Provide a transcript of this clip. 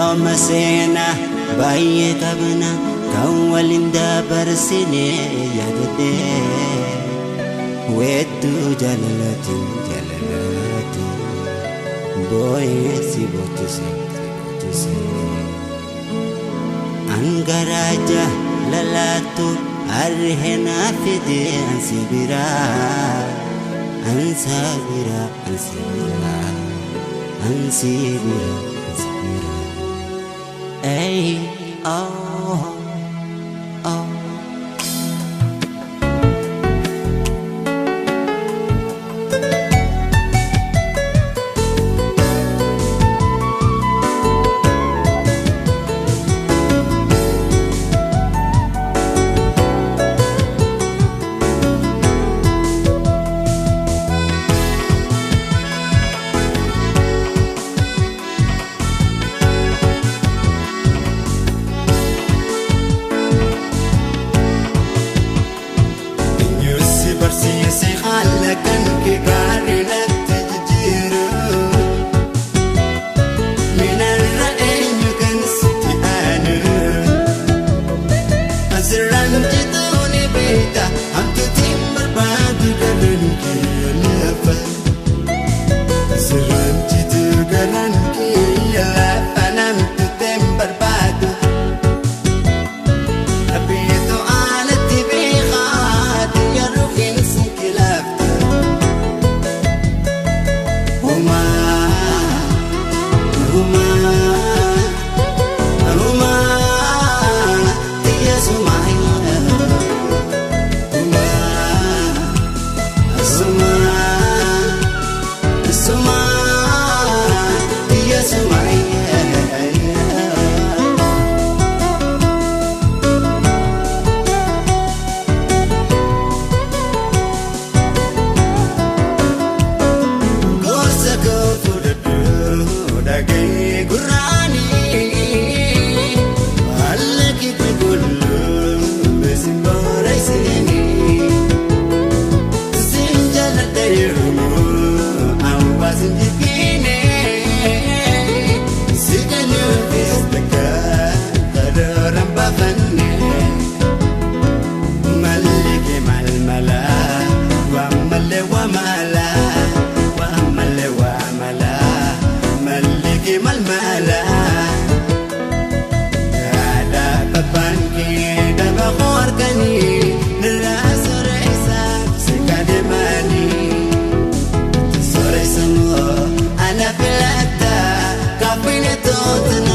Firooma seenaa baay'ee qabna kan waliin dabarsine yaadadhee weedduu jaalalaatiin jaalalaatiin boo'ee si boochise si boochise. Angaraa jaalalaatu harree fide ansi biraa ansa biraa ansi biraa ansi biraa ansi biraa. Ey, oh, oh. Eenyu barsiise haala kan kee gaarii natti jijjiiru? Minarra eenyu kan sitti aanu? Asirraan jituu ni beekta hamtuutiin barbaadu garaan kee lafa. Asirraan jituu garaan kee lafa namtuutiin barbaadu. Abiyyeetu alatti beekaa yeroo keessa kilaafta. Humaa humaa humaa xiyyeessumaa humaa sumaa sumaa xiyyeessumaa. Gorsa koo fudhadhu dhaga'ee gurraanii haala kitti kulluu beesin booraysinii sin jaalladha yeroo hawaasni jibbiine si kennuufis takka karooraan baafanne. Malike malmala, wamale wamala, wamale wamala, malike malmala. Ada babanki daba qorkani, nira soreysa sikademani. Soreysa mo, ana filata, kapine totna.